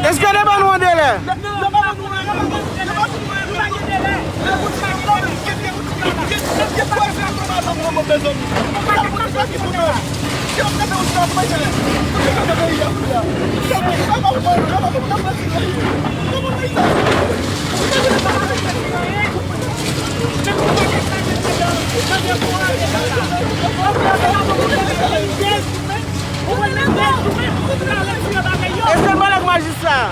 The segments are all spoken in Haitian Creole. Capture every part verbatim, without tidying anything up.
Èske yo te ban nou an delè? Èske l pale ak majistra a?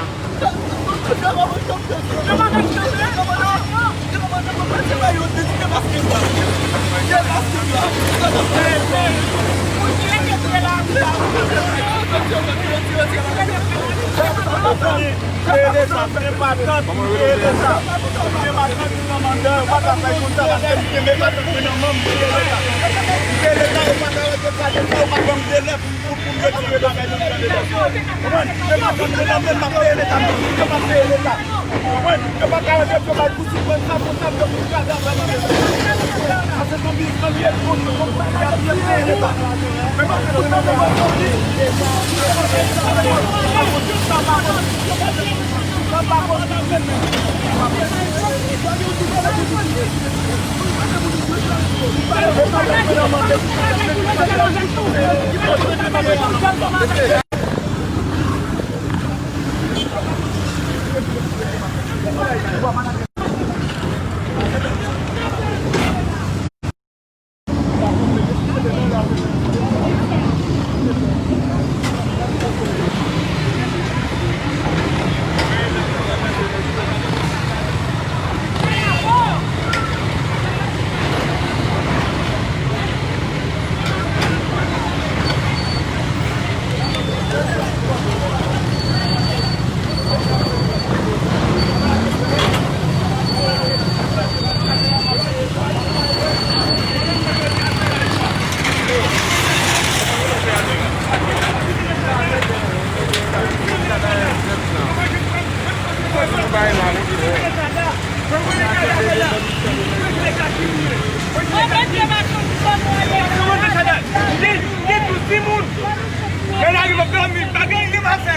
Pou, pou m retire bagay nan men leta. Konprann? Yo pa konn mwen nan men m ap peye leta, non. Yo pa peye leta. Konprann? Yo pa ka antre, yo bay pou sou pran sa, pou sa, yo pou gade avè nan men leta. Paske zanmi, zanmi, e pou, pou, pou, pou, peye leta. Men pa konn mwen nan men m ap peye leta. Li, li tou timoun. Lè l arive, fè mi bagay, li pa fè.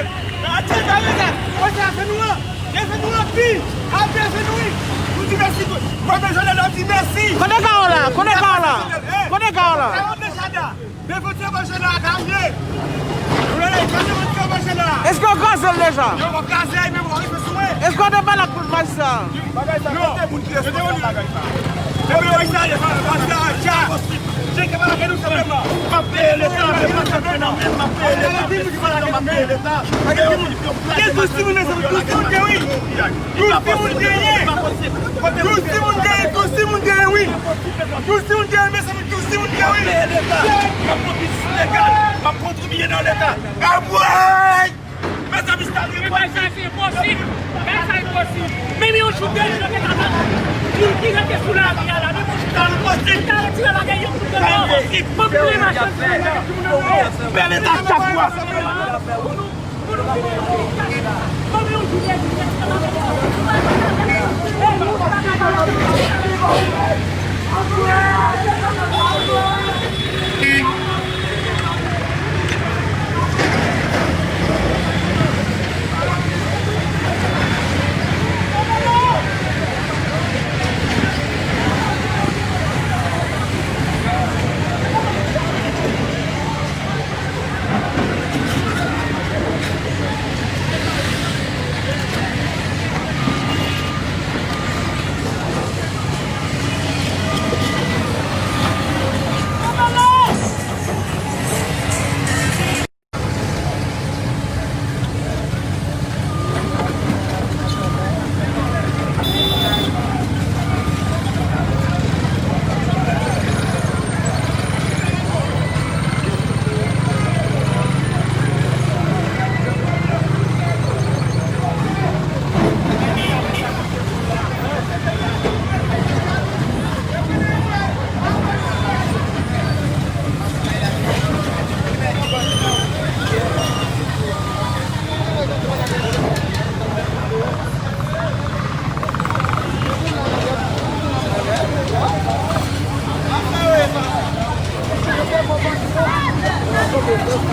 Atè, sa, sa, sa, se nou an. Leve nou anpi! Ap leve nou wi! Nou di mèsi tou! Mwen bezwen lè nou di mèsi! Kote Kaola? Kote Kaola? Kote Kaola? Kaola deja da! Devan ti evanjil la, Kaola! Nou lè, devan ti evanjil la! Èske yo kraze l deja? Yo pa kraze l, men bon, rive sou mwen! Èske w te pale ak majistra a? Bagay sa, kote moun ki responsab bagay sa? Depi yo Izrayèl, sa, sa, sa, sa. Jan ke pa lage nou senpleman. M ap peye leta, men mwen senpleman, men m ap peye leta, men si pa lage nou, m ap peye leta. Gen tou timoun, mezanmi, tou timoun gen wi. Tou timoun genyen. Tou timoun genyen, tou timoun genyen wi. Tou timoun genyen, mezanmi, tou timoun genyen wi. M ap peye leta. M ap pran biznis legal. M ap kontribiye nan leta. Anmwey! Mezanmi, sa se enposib. Bagay sa enposib. Bagay sa enposib. Menm yon jou de jou yo te ka bat moun ki rete sou lari a la. Menm yon jou de jou yo ta retire bagay yo pou de mò. Sa enposib. Fòk nou leve ansanm pou nou leve timoun nan mò. Fè leta chak fwa. Pou nou, pou nou fini avèk bagay sa. Menm yon jou de jou yo te ka bat moun.